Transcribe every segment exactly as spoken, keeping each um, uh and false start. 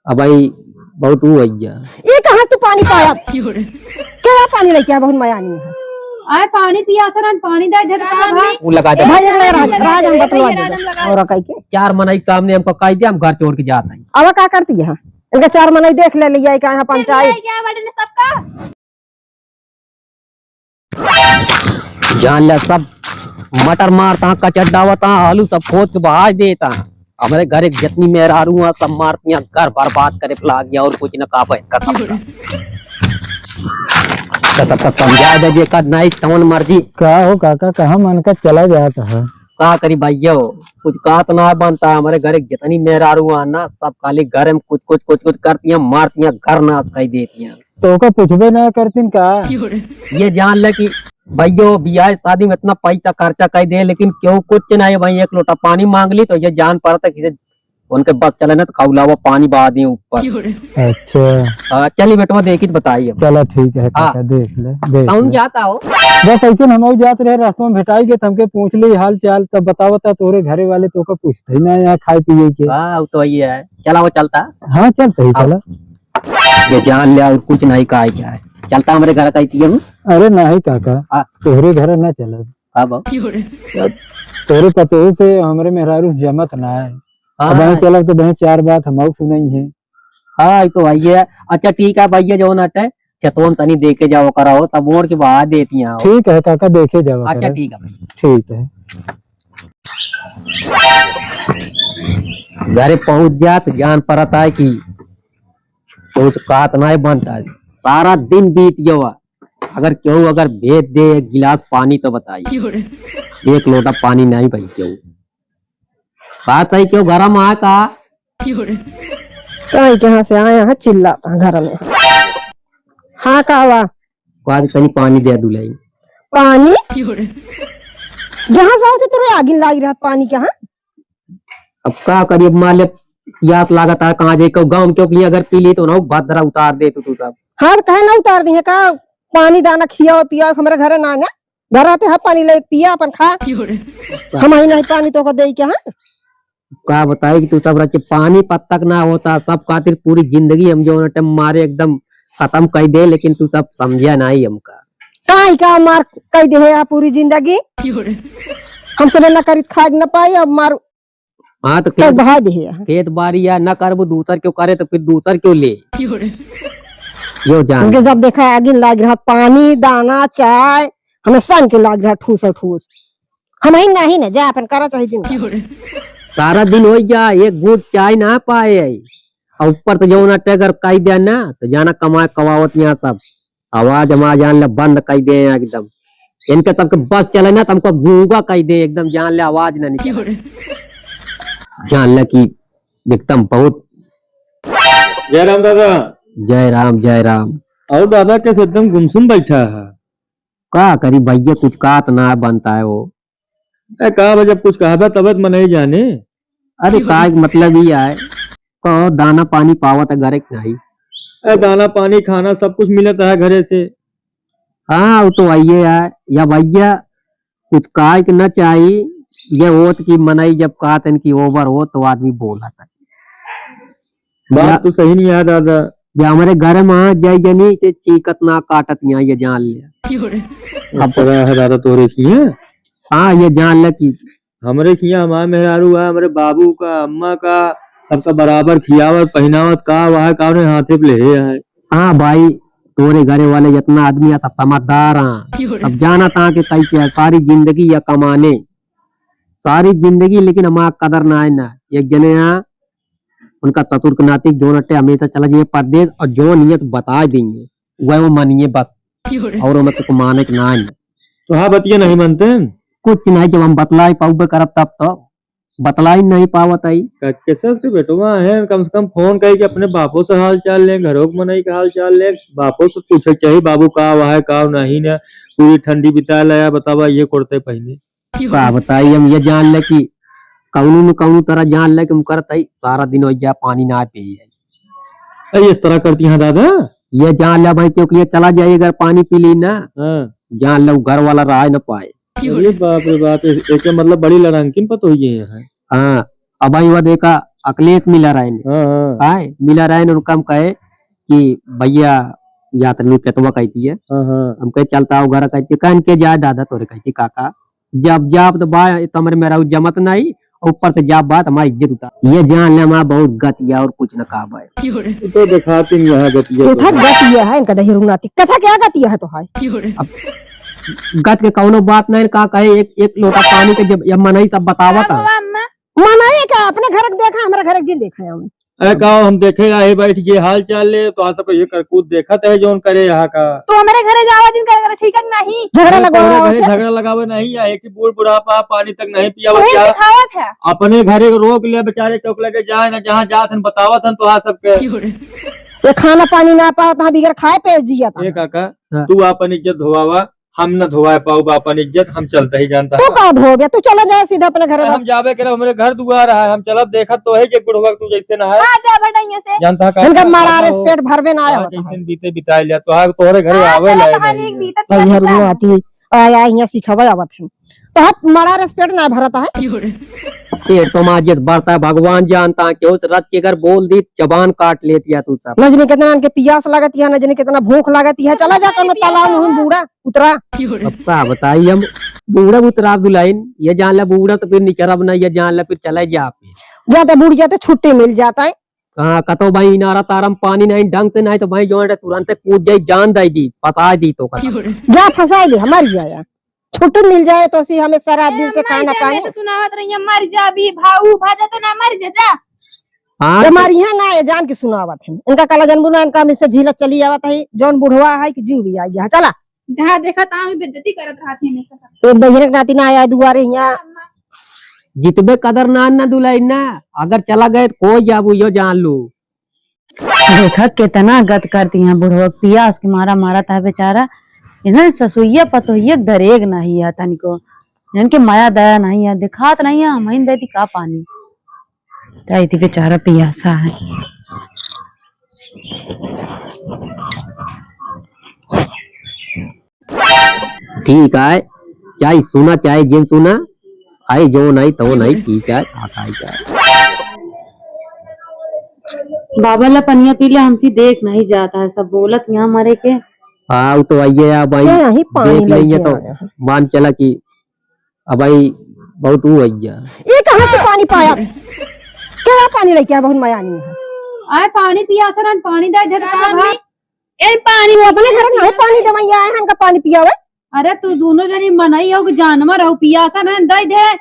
अब भाई, बहुत वो भैया। ये कहाँ तू पानी पाया? क्या पानी लेके आया? बहुत मया नहीं है। आए पानी पिया सरन, पानी दे दे तो का बा? वो लगा दे। भाई, एक लगा राज, राज हम बतलवा दे। और कह के चार मनई के सामने हमको कह दिया, हम घर छोड़ के जात हैं। अब का करती है? इनका चार मनई देख ले लिया, का यहाँ पंचायत। क्या बटन सबका? जान ले सब मटर मारता, कचर डावता, आलू सब खोद के बहा देता। हमरे घर एक जितनी मेहरारू हैं, सब मारती हैं, घर बर्बाद करे पे लाग गया और कुछ न काबे, कसम का। तो सबका समझा दे, जेकर नाई तवन मर्जी। का हो काका, कहाँ मन का चला जात है? का करी भैया, कुछ कात ना बनता। हमरे घर एक जितनी मेहरारू हैं ना, सब खाली घर में कुछ, कुछ, कुछ, कुछ करती हैं, मारती हैं, घर नाश कर देती हैं। तो ओका पूछबे ना करतीन का? ये जान ले कि भैयो, बियाह शादी में इतना पैसा खर्चा कर दे, लेकिन क्यों कुछ नहीं भाई, एक लोटा पानी मांग ली तो ये जान पड़ता कि उनके बस चले ना तो खौलावा पानी बहा दे ऊपर। अच्छा। हाँ, चली बेटवा, देखी तो बताई हम। चला ठीक है हाँ। काका, देख ले, देख कौन ले। जाता हो? बस ऐसे हम जात रहे, रास्ता में भेटाई गए, तो हमके पूछ ली हाल चाल, तब बतावता तोरे घरे वाले तो का पूछते ही ना यहाँ खाए पिए के। हाँ, वो तो वही है, चला वो चलता। हाँ, चलते ही अब चला। ये जान ले और कुछ नहीं कहा क्या है। चलता हमरे घर का इतियम। अरे नहीं काका, हाँ। तोहरे घर ना चलब। हाँ बाबू। तोहरे पतोह से हमरे मेहरारू जमत ना है। हाँ। अब वहीं चलब तो वहीं चार बात हम सुनाई है। हाँ, ये तो भाई है। अच्छा ठीक है भैया, जो ना अटे, खेतवन तनी देखे जाओ करा हो, सब ओढ़ के बहा देती हैं। ठीक है काका, देखे जाओ अच्छा करा। ठीक है भाई। ठीक है। घरे पहुंच जात जान पड़ता है कि कुछ कात नहीं बनता है। सारा दिन बीत गया। अगर केहू अगर भेज दे एक गिलास पानी तो बताई। एक लोटा पानी नहीं भाई केहू। बात है क्यों गरम आ का? काहे के यहाँ से आया है चिल्लाता घर में। हाँ का हुआ? आज तनी पानी दे दुलाई। पानी? जहाँ जाओ तो तोरे आगिन लाग रहा पानी के, हाँ? अब का करी, अब मान ले, याद लागत है, कहाँ जाए, कहूँ गाँव में, क्योंकि अगर पी ली तो ना, भद्रा उतार दे तू, तू सब। हाँ, तो कहे ना उतार दी है का? पानी दाना खियाओ, पियाओ, हमरे घरे ना, ना। घर आते हैं, पानी ले पिया, अपन खा। हम ही नहीं पानी तो को दे क्या, हाँ? का बताई कि तू सब रचे, पानी पत्तक ना होता, सब खातिर पूरी जिंदगी हम जो ना टाइम मारे एकदम खत्म कर दे, लेकिन तू सब समझा नहीं हमका। काहे का मार कर दे है पूरी जिंदगी? हम सब ना करी, खाए न पाई, अब मार हाँ, तो कई खेत, बहा दे है। खेत बारी या ना करबो, दूसर क्यों करे, तो फिर दूसर क्यों ले? यो जान। उनके जब देखा आगिन लाग रहा, पानी, दाना, चाय, हमें सन के लाग रहा ठूस और ठूस। हम ही नहीं ना, जा अपन करा चाहे दिन। सारा दिन हो गया, एक घूंट चाय ना पाए है। और ऊपर से जो ना टैगर काई दिया ना, तो जाना कमाए कमावत यहाँ सब। आवाज हमार जान ले बंद कर दे हैं एकदम। इनके सबके बस चले ना तो हमको गूंगा कर दे एकदम, जान ले आवाज ना निकले। जान ले कि एकदम बहुत। जय राम दादा। जय राम, जय राम। और दादा कैसे एकदम गुमसुम बैठा है? का करी भैया, कुछ कात ना बनता है वो। ए, का बा, जब कुछ कहबा तब त मनई जाने। अरे का, मतलब ई आए, कहो दाना पानी पावत है घरे के नहीं? ए, दाना पानी खाना सब कुछ मिलत है घरे से। हाँ, वो तो आइए है, या भैया कुछ काहे के ना चाही, ये होत कि मनई जब कहत हैं कि over हो तो आदमी बोलत है। बात या तो सही नहीं है दादा। जे हमरे घर में आ जाई जनी से चीकत ना काटत यहाँ, ये जान ले। अब पता है दादा तोरे किया? हाँ, ये जान ले कि हमरे किया हमारे मेहरारू है, हमरे बाबू का, अम्मा का, सबका बराबर खियावत, पहिनावत, का वह का उन्हें हाथे पे ले है। हाँ भाई, तोरे घरे वाले जितना आदमी है, सब समझदार हैं। सब जानत हैं कि कैसे है, सारी जिंदगी या कमाने, सारी जिंदगी, लेकिन हमारा कदर ना है ना। एक जने यहाँ उनका ससुर के नाती जोन अटे हमेशा चला जाइए परदेस और जो नियत बता देंगे वह वो मानिए बस, और हमें तो माने के ना है। तो हाँ, बतिया नहीं मानते हैं? कुछ नहीं, जब हम बतलाई पाउबे करब तब तो बतलाई नहीं पावत आई। क-, कैसे उसके बेटवा है, कम से कम फोन करके अपने बापो से हाल चाल लें, घरों के मनई के हाल चाल लें, बापो से पूछे के चाहिए, "बाबू का हुआ है, का नहीं ना, पूरी ठंडी बिता लाया, बतावा ये कुर्ते पहने।" का बताई, हम ये जान ले कि कौनो न कौनो तरह जान ले कि हम करत हई, सारा दिन हो जा पानी ना पिए है। अरे इस तरह करती हैं दादा? ये जान ले भाई, क्योंकि ये चला जाए अगर पानी पी ली ना, हाँ। जान ले वो घर वाला रहा ना पाए। अरे बाप रे बाप, ए-, एके मतलब बड़ी लड़ांकिन पतोहिए हैं। हाँ, अब भाई, वह देखा, अखिलेश मिला रहे ने। हाँ, हाँ। आए, मिला रहे ने, उनका हम कहे कि भैया, यात्री केतवा कहती है। हाँ, हाँ। हम कहे, "चलता हो घर," कहती है, "कहन के जाए दादा तोरे," कहती, "काका, जब जाब तो बा, तमरे मेरा जमत नहीं, ऊपर से जाब बात हमारी इज्जत उतार।" ये जान ले, हमारा बहुत गतिया और कुछ न कहा भाई। तो दिखाती नहीं यहाँ गतिया। कथा गतिया है इनका, दही रुनाती। कथा क्या गतिया है तो है? अब गत के कौनो बात नहीं, का कहे, एक, एक लोटा पानी के जब, जब मनई सब बतावत है। मनई का अपने घर के देखा, हमारे घर के जिन देखा है हमें। अरे का हम देखे आए बैठ के हाल चाल ले, तो आ सब ये करकूत देखत है जौन करे यहाँ का। तो हमारे घरे जावा जिन करे, करे ठीक है कि नहीं? झगड़ा अरे लगावा तोहरे घरे आवत है। झगड़ा लगावे नहीं आए कि बूढ़ बुढ़ापा पानी तक नहीं पियावत वही क्या? सिखावत है। अपने घरे के रोक ले बेचारे, चौक लगे जाए ना, जहाँ जात हन बतावत हन तो आ सबके। ये खाना पानी ना पाओ तो हम बिगर खाए पे जिया था। ए काका, हाँ। तू अपन इज्जत धोवावा, हम न धोवाए पाउब अपन इज्जत, हम चलते ही जानता तू है। का धोबे? तू चला जाए सीधा अपने घरे अरे बस। हम जाबे करे, हमरे घर दुआर है, हम चलब देखत तो है जे बुढ़वा तू जैसे ना है। आ जा बेटा यहाँ से। जानता का इनका का मारा करता रे हो? पेट भरबे ना हाँ, आवत है। जैसे बीते बिताए लिया, तो आग तोहरे घरे हाँ, आवे चला लाए कहाँ नहीं नहीं है। बीतत कल है घर दुकान। में आती, आया यहाँ सिखावे आवत है। तो हम मारा रे पेट ना भरत है। पेट तो माँ जिस भरता है, भगवान जानता है, केहू से रच के अगर बोल दी, जबान काट लेती है तू सब। न जाने कितना इनके पियास लगती है, न जाने कितना भूख लगती है। चला जा, अरे कोनो पियास तालाब में है। बूढ़ा उतरा। अब का बताई हम, बूढ़ा उतरा दुल्हन, ये जान ले बूढ़ा तो फिर निकरब ना, ये जान ले फिर चले जा फिर। जा तो बूढ़ जा तो छुट्टी मिल जाता है। कहाँ कतो भाई इनारा तारम पानी नहीं ढंग से, नहीं तो भाई जो है तुरंत कूद जाई, जान दे दी, फंसा दी तो कतो। जा फंसा दे, हमारी जाया। छुट्टी मिल जाए तो सी हमें सारा ए, दिन से मर खाना जा, पानी। मैं तो सुनावत रही है, मर जा अभी, भाऊ, भाजा तो ना मर जा, जा। हाँ, ये तो हमारी यहाँ ना, ये जान के सुनावत है। इनका काला जनबू ना, इनका हम इससे झीलत चली आवत है, जौन बुढ़वा है कि जीव भी आ गया। चला। जहाँ देखा तहाँ भी बेइज्जती करत रहती है हमेशा सब। एक बहिरे के नाती ना आया दुआरे हियाँ। अम्मा। जितबे कदर ना, ना दुलाई ना, अगर चला गए तो कोई जाबू, यो जान लू। देखा केतना गत करती हैं बुढ़वा, पियास के मारा मारत है बेचारा। इन्हें ससुइया पतोहिया के दरेग नहीं है तनिको, इनके मया दया नहीं है, दिखात नहीं है, हम ही दे दी का पानी। तैती बेचारा पियासा है। ठीक है, चाहे सुना चाहे जिन सुना, आई जो नहीं तो नहीं, ठीक है, का खाई का। बाबा ला पनिया पी ले, हमसे देख नहीं जाता है, सब बोलत यहाँ मरे के। हाँ, वो तो आइए आप आई, ये यहीं पानी देख लेंगे लेके तो आया है। मान चला कि अब भाई बहुत वो हो गया। ये कहाँ से पानी पाया? क्या पानी लेके आया? बहुत मया नहीं है। आए पानी पिया सरन, पानी दे दे तो का भा? ए पानी तू अपने घर में पानी देवैया आए, हमका पानी पियावे। अरे तू दोनों जनी मनई हो कि जानवर हो, पियासा रहन दे दे।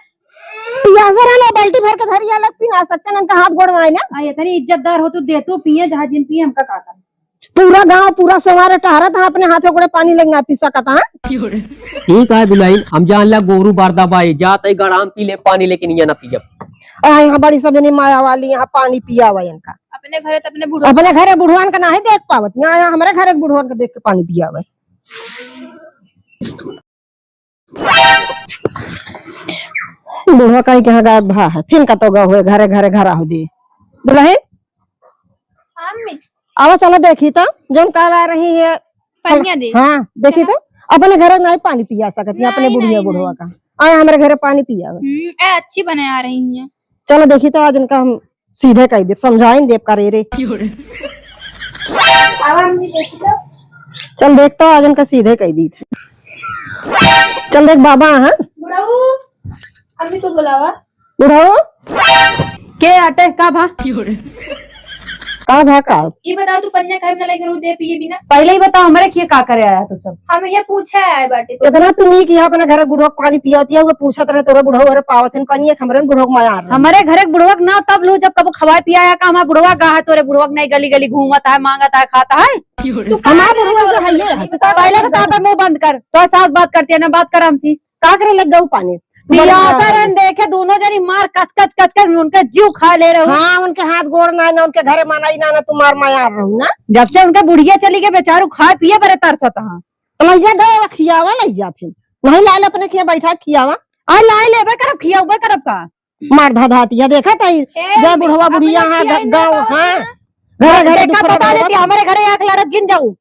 पियासा रहन, बाल्टी भर के धरी अलग पी ना सकते, हमका हाथ गोड़ ना आए ना। आ इतनी इज्जतदार हो तू दे तू पिए, जहाँ जिन पिए हमका का कर। पूरा गांव, पूरा सवार टहरत है, अपने हाथे गोड़े पानी लेके ना पी सकत है। ठीक है दुल्हन, हम जान ला गोरू बारदा बाई, जात है गड़ाम पी ले पानी, लेकिन ये ना पियब। आ, यहाँ बड़ी सब जनी माया वाली, यहाँ पानी पिया हुआ इनका। अपने घरे तो अपने बुढ़वा अपने घरे बुढ़वान का नाही देख पावत, यहाँ, यहाँ हमरे घरे बुढ़वान का देख के पानी पिया हुआ। बुढ़वा कहीं के यहाँ गायब भा है, फिर कतो गए हुए, घरे घरे घरा हो दी। दुल्हन, हाँ, मम्मी। आवा चला देखी तो, जौन काल आ रही है। पनिया दे। हाँ, देखी चला। तो, अपने घरे नहीं पानी पिया सकत है, अपने नहीं, बुढ़िया नहीं, बुढ़वा नहीं। का। आए हमरे घरे पानी पिया। हम्म, ए, अच्छी बने आ रही है। चलो देखी तो, आज इनका हम सीधे कह देब, समझाइन देब करे रे। आवा मम्मी, देखी तो। चल देख तो, आज इनका सीधे कह दी थे। चल देख बाबा, हाँ। बुढ़ऊ, अम्मी को बुलावा। बुढ़ऊ, के आटे का भा? का भा का? ये बताओ, तू पन्ने काहे में ना लेके रू दे पिए बिना? पहले ही बताओ, हमरे खिए का करे आया तू सब? हम ये पूछे आए बाटे तो। इतना तू नीक यहाँ अपने घरे बुढ़वा के पानी पियावत है, वो पूछत रहे तोरे बुढ़ऊ घरे पावत है पानी, एक हमरे बुढ़ऊ के माया आ रहा है। हमरे घरे के बुढ़वा के ना तब लो, जब कबो खवाए पियाया का, हमारा बुढ़वा का है, तोरे बुढ़वा के नहीं गली गली घूमत है, मांगत है, खाता है। तू हमारा बुढ़वा से है ये है, तू का पहले बता दे, मुंह बंद कर, तो सास बात करती है ना, बात कर हमसे। का करे लग गऊ पानी? तू बड़ी पियासा बात रहन है। देखे दोनों जनी मार कच कच कच कच उनके जीव खा ले रहू। हाँ, उनके हाथ गोड़ ना, ना उनके घरे मनाई ना, ना तू मार मायार रहू ना। जब से उनके बुढ़िया चली गई बेचारू खाए पिए बरे तरसत हाँ। तो लइजा दे, अब खियावा लइजा फिर। नहीं लाइल अपने खिया बैठा खियावा। आ लाई लेबे करब, खियाउबे करब का? मार धाधातिया देखा ताई, ए, जय बुढ़वा अब बुढ़िया ना है, खियाई ना गाँव, तो हाँ। ना। घरे घरे देखा दुखड़ा बता रहत। देती, हमरे घरे आग लड़त जिन जाऊ।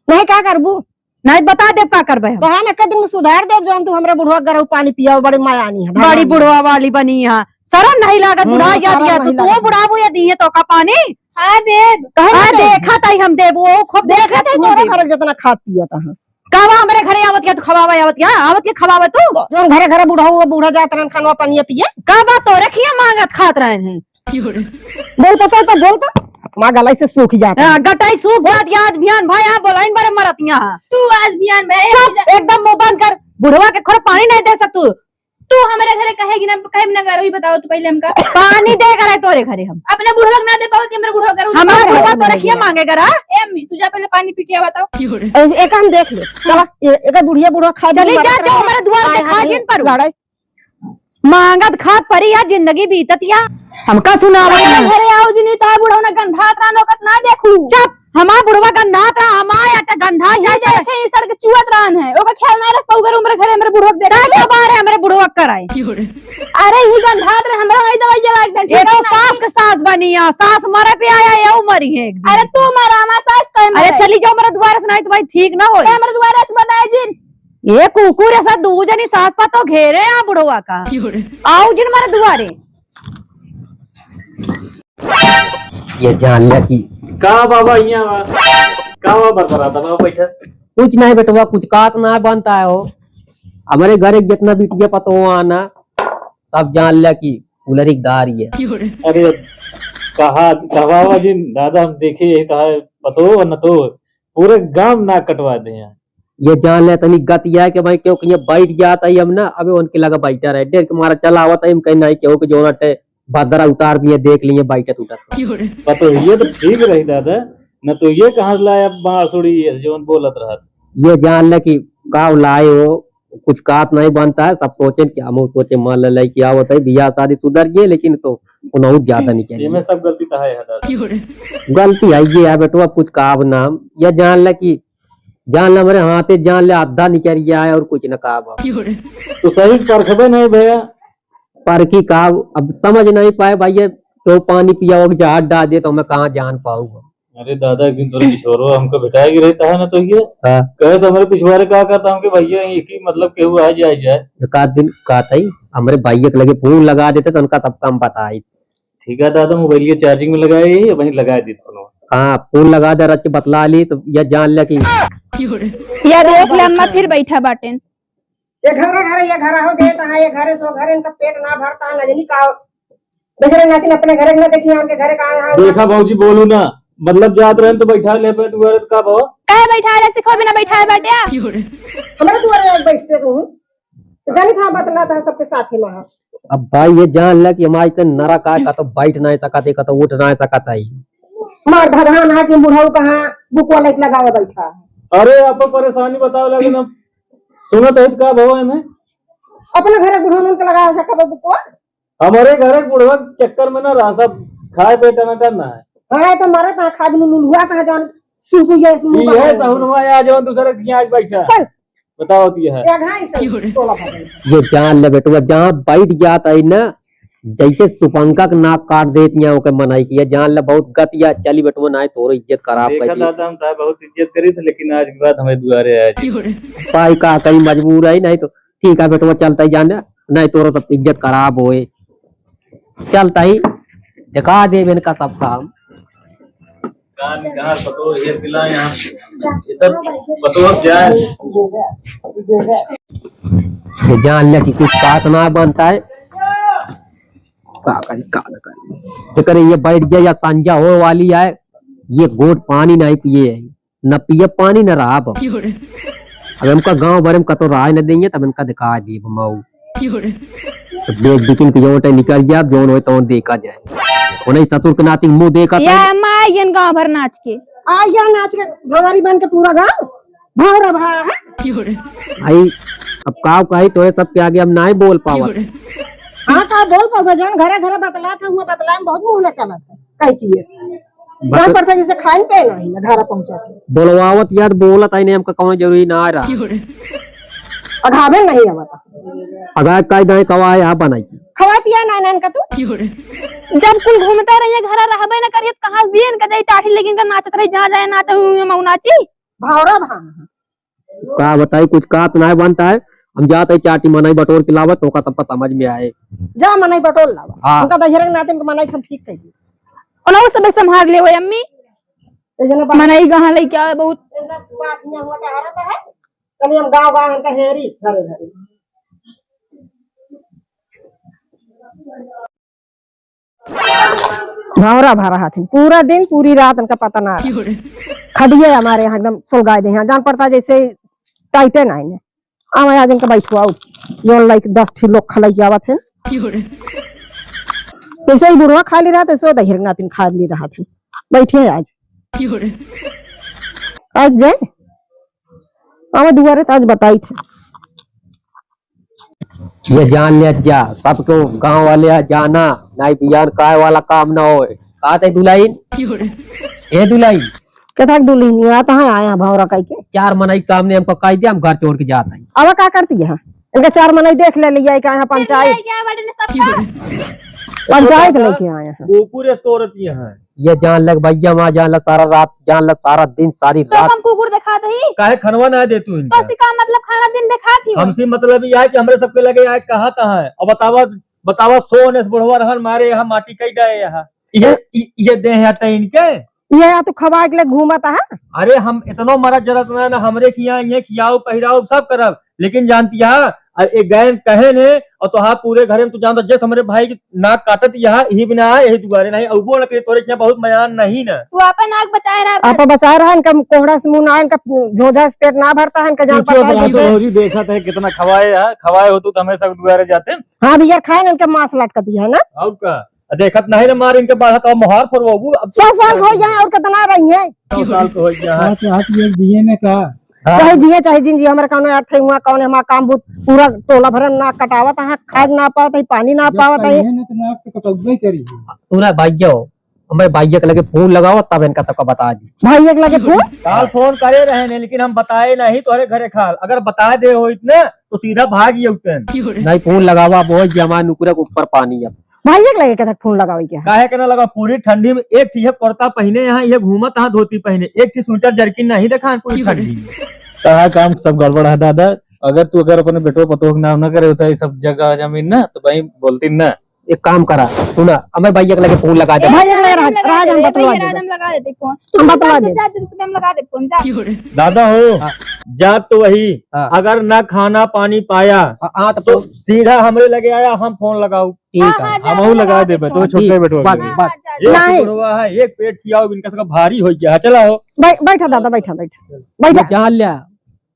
नहीं का करबू? नहीं, बता देब का करबे हम। तो हम एक दिन में सुधार देब, जौन तू हमरे बुढ़वा के गरऊ पानी पियाओ, बड़ी मायानी है, बड़ी भगवान। बुढ़वा वाली बनी है, सरम नहीं लागत, हम्म, बुढ़ा जात सरम या नहीं तू, लागत। बुढ़ाबू या दिए तो का पानी? हाँ, देब। कहे ना हाँ, दे। देखा ताई हम देबो, खूब देखा देखा ताई तू तोरे देबो। घर जितना खात पियत है। कावा हमरे घरे आवत या, तू खवावा आवत या, आवत या खवावा तू। जौन घरे घरे बुढ़ऊ, बूढ़ा जात रहन, खानवा पानी पिए। कावा तोरे खिया मांगत खात रहन हैं। बोल तो, तो, तो बोल तो। माँ गलाई से सूख जात है। हाँ, गटाई सूख जात या, आज बिहान भाई यहाँ बोलाइन बारे मरत यहाँ। तू आज बिहान भाई चुप, एकदम मुंह बंद कर। बुढ़वा के खोर पानी नहीं दे सकतू। तू हमरे घरे कहेगी ना, कहे ना करो, ही बताओ तू पहले हमका। पानी दे करे तोरे घरे हम। अपने बुढ़वा के ना दे पाओ कि हमरे बुढ़वा करू। हमार बुढ़वा तोरे खिया मांगे करा। ए अम्मी, तू जा पहले पानी पी के आ, बताओ। ए-, एक हम देख ले। चला, ए-, एक बुढ़िया बुढ़वा खा चली जा, जो हमारे द्वार पे खा जिन पर। लड़ाई। मांगत खात परी या जिंदगी बीतत या। हमका सुनावा। हमरे घरे आओ जिनी, तो बुढ़वा ना गंधात रानो कत ना देखू। चुप। हमार बुढ़वा गंधात रहा, हमार आटा गंधा यही जाए। देखे, ई सड़क चुअत रहन है, ओका ख्याल ना रख पाऊ, अगर हमरे घरे हमरे बुढ़वा के देख का ले। खबर है हमरे बुढ़वा कराए? अरे, ही गंधात रहे, हमरा नहीं दवाई जला एकदम, ये ठीक तो है ना? सास के सास बनी है, सास मरे पे आया, ये मरी है एक दिन। अरे, तू मरा, हमार सास कहे अरे, मरे? चली जाओ मेरे द्वार से, नहीं तो भाई ठीक ना होए। ए, हमरे द्वार से बताए जिन। ये कुकुर ऐसा दू जनी सास पा तो घेरे आ बुढ़वा का। आओ जिन मेरे द्वारे। ये जान ले कि का बाबा, हियाँ बा। का बाबा, बरबराता बाबा, बैठा। कुछ नहीं बेटवा, कुछ कात ना बनता है हो। हमरे घरे जितना बिटिया पतोह आना, सब जान ले कि उलरिक दार ये। अरे, कहा, कहावा जिन दादा, हम देखे यही कहा पतोह न तो पूरे गांव नाक कटवा दे हैं। ये जान ले तनी गत यह है कि भाई क्यों कहीं बैठ जात है हम ना, अबे उनके लगा बैठा रहे, डेर के मारा चला आवत है, हम कहीं नहीं क्यों कि जो ना टे भद्रा उतार दिए, देख लिए बैठत उठत। पतोहिए तो ठीक रही दादा, न तो ये कहाँ से लाया बांसुरी ये जौन बोलत रहत। ये जान ले कि गाँव लाए हो, कुछ कात नहीं बनता है, सब सोचेन कि हम सोचे मान ले कि आवत है, बियाह शादी सुधर गए, लेकिन तो उन्हों ज्यादा नहीं चाहिए। ये में सब गलती कहा है दादा। गलती है ये है बेटवा, कुछ काब नाम, ये जान ले कि जान ले हमरे हाथे जान ले आधा निकल गया है और कुछ न काब। तो सही परखबे नहीं भैया। परखी काब, अब समझ नहीं पाए भाई, ये तो पानी पिया हो, जहाज डाल दे तो मैं कहाँ जान पाऊंगा। अरे दादा, एक दिन तोरे पिछोरो हमको भेटाए के रहता है ना, तो ये हाँ। कहे तो हमरे पिछवारे का कहता हमके भैया, एक ही मतलब केहू आ जाए जाए। एक आध दिन कहता ही, हमरे भाई के लगे फोन लगा देते तो उनका सब काम बताई। ठीक है दादा, मोबाइल के चार्जिंग में लगाए ही, वहीं लगा दी फोन। हाँ, फोन लगा दे, रच के बतला ली तो यह जान ले कि या देख ले अम्मा फिर बैठा बाटेन। ये घरे घरे, ये घरे हो देत है, ये घरे सो घरे, इनका पेट ना भरता है, नजनी का बेचारे नातिन अपने घरे ना देखी, आन के घरे का आए हैं। देखा भौजी, बोलू ना, मतलब जात रहे तो बैठा ले पे दुआरे का भो। काहे बैठा ले, सिखो बिना बैठा है बाटे। हमारे दुआरे आके बैठते रहूं, तो जानी था बतला था सबके साथ ही वहाँ। अब भाई ये जान ले कि हमारे इतने नरक आए, का तो बैठ नहीं सकत है, का तो उठ नहीं सकत है। मार भगवान है कि बुढ़ऊ कहाँ बुकवा लाइट लगावे बैठा है। अरे आप परेशानी बतावे लगे ना, सुनत है का भवा है में? अपने घरे बुढ़ऊ के लगावे सकबे बुकवा? हमारे घरे बुढ़वा के चक्कर में ना रहा, सब खाए पे टनाटन ना है। हाँ, तो मारे ता खा बिनु नुलुआ ता जौन सुसु ये मुंह ई है बना सहुरवा या जौन दूसरे के यहाँ बैठा। चल। बताओ तो ये है। या घाई से टोला फंस गया। ये जान ले बेटवा, जहाँ बैठ जात है ना, जैसे सुपंका के नाक काट देत यहाँ ओके मनाई किया। जान ले बहुत गत या चली बेटवा, ना तोरो इज्जत खराब देखा कर दी। दादा, हम तो बहुत इज्जत करी थे, लेकिन आज के बाद हमें दुआरे आए। भाई का कहीं मजबूर है, नहीं तो ठीक है बेटवा, चलता ही जाने, नहीं तोरो सब इज्जत खराब होए। चलता ही दिखा दे इनका सब काम। कान कहाँ पतो ये पिला यहाँ, इधर पतो क्या है? ये जान ले कि कुछ कात ना बनता है। का करी, का ना करी। जेकर ये बैठ गया या संझा हो वाली है, ये घूंट पानी नहीं पिए है। न पिए पानी न रहा अब। अब हमका गाँव भरे में कतो राय न देंगे, तब इनका दिखा दीब मऊ। तो देख बिकिन के जौन निकल जाए, जौन होए तौन देखा जाए। उन्हें ससुर के नाती मुंह देखा या था। माँ, ये गाँव भर नाच के। आ या नाच के भवारी बन के पूरा गाँव भौरा भा है। आई, अब काव कही तो ये सब के आगे हम ना ही बोल पावत। हाँ, का बोल पावे, जौन घरे घरे बतला था, हुआ बतला में बहुत मुँह न चला था। कई चीज बस जान पड़ता जैसे खाइन पे नहीं, घर पहुंचा के। बोलवावत यार, बोलत आई नहीं, हमका कौनो जरूरी ना आ रहा। अघावे नहीं आवता। अगा काई दाई कवा है, आप बनाई की। खवा पिया ना, नान का तू। जब कुल घूमते रहिए, घर रहबे न करिए, तो कहाँ से दिए इनका जाई टाठी, लेकिन का नाचत रही, जहाँ जाए नाचे, हुए मऊ नाची। भावरा भान। का बताई, कुछ कात ना बनता है। हम जात है चार ठी मनई बटोर के लावत, ओका तब समझ में आए। जा मनई बटोर लावा। हाँ। उनका दहिरंग नातिन के मनई हम ठीक कर दी। उन्हों सब संभाल ले वो अम्मी। तो जना बात मनई कहाँ लेके आवे बहुत। जना बात यहाँ हुआ टहरत है। कल हम गाँव गाँव इनका हेरी घरे घरे। भौरा भा रहा थे पूरा दिन, पूरी रात इनका पता ना रहा। खटिया हमारे यहाँ एकदम सुलगाए दे हैं, जान पड़ता जैसे टाइटे ना इन्हें। आवे आज इनका बैठवाओ, जौन लाइक दस ठी लोग खलाई जावत है। जैसे ही बुढ़वा खा ली रहा, तैसे दहिर नातिन खा ली रहा थे। बैठिए आज। आज जाए, आवे दुआरे तो आज बताई थे। ये जान ले जा, सबको गाँव वाले आ जाना, नहीं बियान काय वाला काम ना होए। का ते दुलाइन? ए दुलाइन। कथा दुल्हनिया तो है आया भौरा कह के। चार मनई सामने हमको कह दिया, हम घर छोड़ के जात हैं। अब का करती है? इनका चार मनई देख ले लिया, का यहाँ पंचायत। क्या बड़े ने सब का? पंचायत लेके आए हैं। कुकुर तोड़ती है। ये जान लग भैया, वहाँ जान लग सारा रात, जान लग सारा दिन, सारी तो रात। हम कुकुर दिखात ही। काहे खनवा ना दे तू इनका? तो का मतलब खाना दिन दिखात ही? हमसे मतलब यह है कि हमरे सबके लगे आए कहा कहाँ है? अब बतावा, बतावा, सो ने बुढ़वा रहन मारे यहाँ माटी कई डाए यहाँ। ये, ये, ये देह हटे इनके। ये या तो खवाए के लिए घूमत है। अरे हम इतनो मरद जरत ना, ना हमरे खिया, ये खियाओ, पहिराओ, सब करब, लेकिन जानती है, अरे एक गैन कहे ने, और तो हाँ पूरे घरे में तू जानता, जैसे हमरे भाई की नाक काटत यहाँ, यही बिना है, यही दुआरे नहीं, अउबो न करे, तोरे खिया बहुत मयान नहीं ना। तू आपन नाक बचाए रहा। आप बचाए रहा, इनका कोहड़ा से मुंह ना, इनका झोंझा से पेट ना भरता है, इनका जान पड़ता है तो जैसे। भौजी देखत है कितना खवाए है, खवाए हो तू तो हमेशा दुआरे जाते। हाँ भैया, खाए ना, इनका मांस लटकती है ना। और का? आ, देखत नहीं ना मार इनके बाढ़त, अब मोहार फरवाबू, अब सौ साल हो गए और कितना रही है? सौ साल तो हो गया है। हाँ, तो आप ये दिए ने का? हाँ। चाहे जिए, चाहे जिन जिए, हमारे कौनो अर्थ है, हुआ कौन है, हमारा काम बूत, पूरा टोला भरन ना कटावत है, खाए ना पावत है, पानी ना जब पावत है। कहिए ना तो नाक तो कटौबे करी है। तू ना भाइयो, हमारे भाइये के लगे फोन लगाओ, तब इनका तक बता दी। भाइये के लगे फोन? काल फोन करे रहे ने, लेकिन हम बताए नहीं तोहरे घरे खाल। अगर बता दे हो इतने, तो सीधा भाग ये उठन। नहीं, फोन लगावा, बहुत जमा नुकरे के ऊपर पानी अब। भाइये के लगे कथक फोन लगावे के है? काहे के ना लगा, पूरी ठंडी में एक ठी ये कुर्ता पहिने यहाँ, ये घूमत हाँ धोती पहिने, एक ठी स्वेटर जर्किन नहीं देखा है पूरी ठंडी में। कहा काम सब गड़बड़ है दादा। अगर तू अगर अपने बेटो पतोह के नाम ना करे होता ये सब जगह जमीन ना, तो भाई बोलती ना। एक काम करा, सुना, अमर भैया के लगे फोन लगा दे। ए, भैया के लगे राज, राज, राज, हम ए, बतलवा भैया, देबे। राज, हम लगा देते फोन। तू हम बतलवा देबे। जा, जा, जा, हम लगा दे फोन, जा। दादा हो, हाँ। जा तो वही, हाँ। अगर ना खाना पानी पाया, हाँ, हाँ, तो तो फोन। सीधा हमरे लगे आया, हम फोन लगाऊ। ठीक हाँ, है। हाँ, जा, हमहू हम लगा लगा दे देबे, फोन। तो छोटे ठीक, बेटवा बात, के। हाँ, बात। हाँ, जा, जा। एक नहीं। बुढ़वा है, एक पेट खियाओ, इनका सबका भारी हो गया है। चला हो। बै-, बैठा दादा, बैठा, बैठा। बैठा। जान लिया।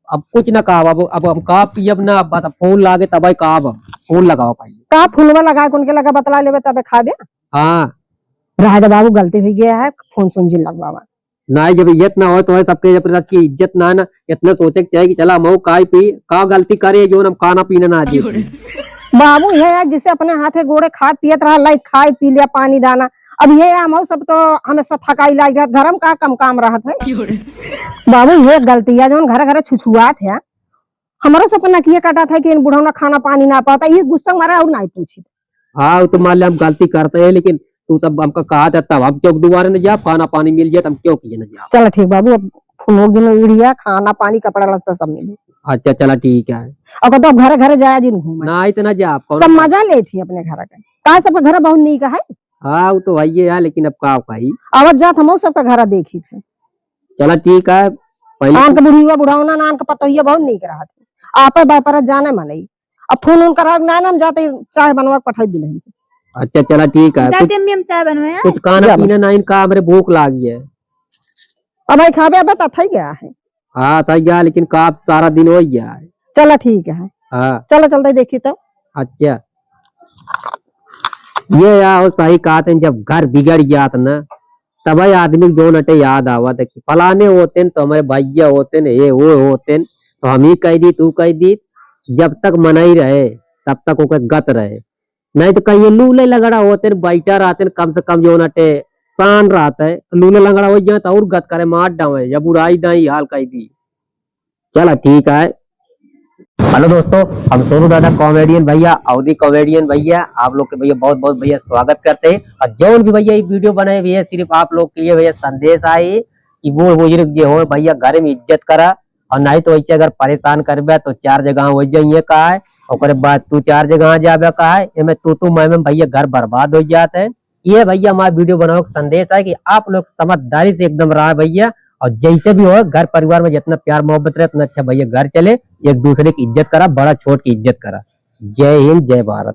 अब कुछ ना कहब, अब, अब हम का पियब ना, बस अब फोन लागे तबै कहब, फोन लगाओ पहले। का फोनवा लगा के उनके लगा बतला लेबे तबे खाबे? हाँ। रहे दे बाबू, गलती हुई गया है, फोन सोन जिन लगवावा। नाहीं, जब इज्जत ना होए तो है सबके, जब सबकी इज्जत ना है ना, इतना सोचे के चाही कि चला हम का पी, का गलती करे जो हम खाना पीना ना दे। बाबू, ये है जिसे अपने हाथे गोड़े खात पियत रहा, लाइक खाए पी लिया पानी दाना, अब ये हम सब तो हमेशा थकाई लाग जात, घर में का कम काम रहत है। बाबू, ये गलतिया जौन घरे घरे छुछुआत है, हमरो सब के नकिया काटत है कि इन बुढ़ौना खाना पानी ना पाता, ये गुस्सा मारे और ना पूछी। हाँ, वो तो मान ले हम गलती करते हैं, लेकिन तू तब हमका कहा था, तब हम क्यों दोबारा न जाब, खाना पानी मिल जाए, तो हम क्यों किए न जाब। चला ठीक बाबू, अब फोन हो जिन इड़िया, खाना पानी, कपड़ा लत्ता सब मिली। अच्छा, चला ठीक है। और तो अब घरे घरे जाया जिन घूमे। ना, इतना जाब, कौन सब मजा लेत ही अपने घर के। का सबके घर बहुत नीक है? हाँ, वो तो है ही है, लेकिन अब का कही। आवत जात हमहू सबके घर देखी थे। चला ठीक है, पहले आन के बुढ़िया बुढ़ावना ना, आन के पतोहिया बहुत नीक रहत है। आपे बापरत जाने मनई। अब फोन उन करा ना, ना हम जाते चाय बनवा के पठाई दिले हमसे। अच्छा, चला ठीक है। जाते कुछ, अम्मी हम चाय बनवाए हैं। कुछ खाना जा पीना बा। ना, इनका हमरे भूख लागी है। अब भाई खाबे, अब तो थई गया है। हाँ, थई गया, लेकिन का सारा दिन हो गया है। चला ठीक है। हाँ। चला चलते देखी तो। अच्छा। ये या हो सही कहत हैं, जब घर बिगड़ जात ना, तबै आदमी के जौन अटे याद आवत है कि फलाने होतेन तो हमरे भैया होतेन, ये वो होतेन, तो हम ही कह दी, तू कह दी। जब तक मनई रहे, तब तक ओके गत रहे। नहीं तो कहीं ये लूले लंगड़ा होतेन, बैठा रहतेन, कम से कम जौन अटे शान रहत है, लूले लंगड़ा हो जाए तो और गत करे, मार डावे, जब उड़ाई दाई हाल कह दी। चला ठीक है। हेलो दोस्तों, हम सोनू दादा कॉमेडियन भैया, अवधी कॉमेडियन भैया, आप लोग के भैया बहुत बहुत भैया स्वागत करते हैं। और जौन भी भैया ये वीडियो बनाए भैया, सिर्फ आप लोग के लिए भैया संदेश आई कि बूढ़ बुजुर्ग जे हो भैया, घर में इज्जत करा, और नहीं तो वैसे अगर परेशान करबे तो चार जगह हो जाइए का है, ओकरे बाद तू चार जगह जाबे का है, एमे तू तू मैं मैं भैया घर बर्बाद हो जात है। ये भैया हमारा वीडियो बनावे का संदेश है कि आप लोग समझदारी से एकदम रहा भैया, और जैसे भी हो घर परिवार में जितना प्यार मोहब्बत रहे उतना अच्छा भैया घर चले, एक दूसरे की इज्जत करा, बड़ा छोट की इज्जत करा। जय हिंद, जय भारत।